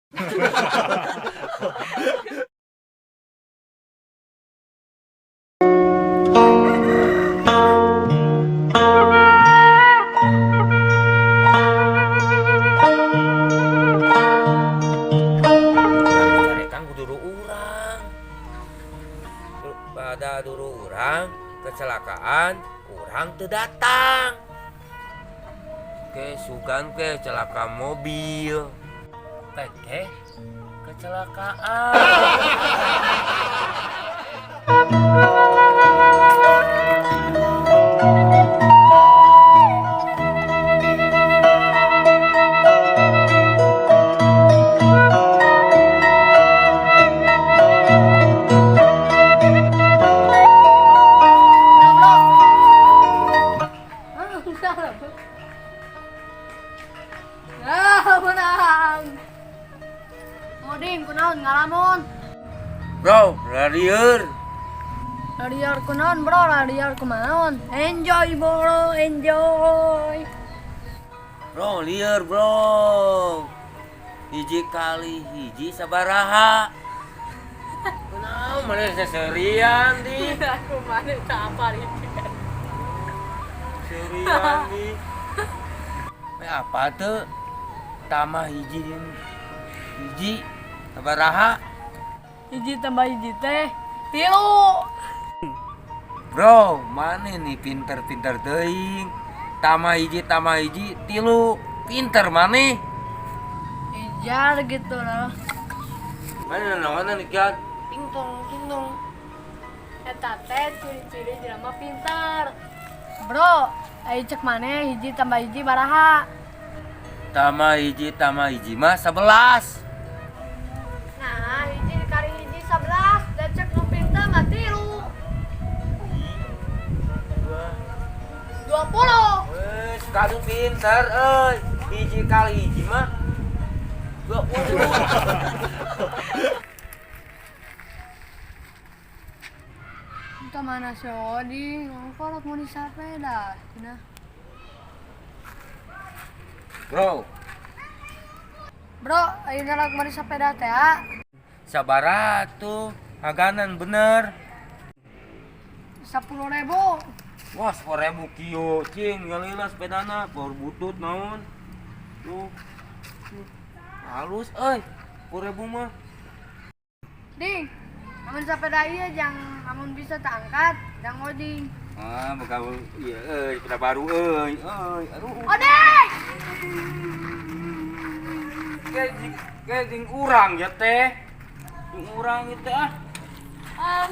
Carekan ku dulu urang. Pada dulu urang kecelakaan, urang teu datang. Ke sugan ke celaka mobil. Teh kecelakaan. Ah, menang. Oding kunaon ngalamun? Bro, larieur. Lariar kunaon, bro, lariar kumaon? Enjoy, bro, enjoy. Bro, lieur, bro. Hiji kali hiji sabaraha? Kunaon maneh seserian di? Aku mana tak apa itu. Serian di. Eh, apa tuh? Tambah hiji jeung hiji sabaraha? Hiji tambah hiji teh 3. Bro, mana nih pinter-pinter teuing. Tambah hiji 3. Pinter maneh. Ijar gitu loh. Mana naon nih kiat? Ting tong ting tong. Eta teh ciri-ciri jelema pintar. Bro, ayo cek maneh hiji tambah hiji baraha? Tambah hiji mah 11. Nah, hiji kali hiji 11, dan cek nu pintar mah 3. 20. Wes, kadu pinter euy. Hiji kali hiji mah 20. Entah mana si Oding, kolot mau disapeda. Nah, Bro, bro, ayo nalak mau disapeda teh. Ah. Sabaraha tuh haganan bener. 10.000. Wah, 10.000 kieu, cing galila sepedana, power butut naon. Tuh. Tuh. Halus euy, 10.000 mah. Ding, amun sepeda ieu jang amun bisa tak angkat, jang Oding. Ah, bakal iya euy, sepeda baru euy, euy, aduh. Oding! Kayak jeung urang ya teh. Jeung urang ieu teh ah. Ah.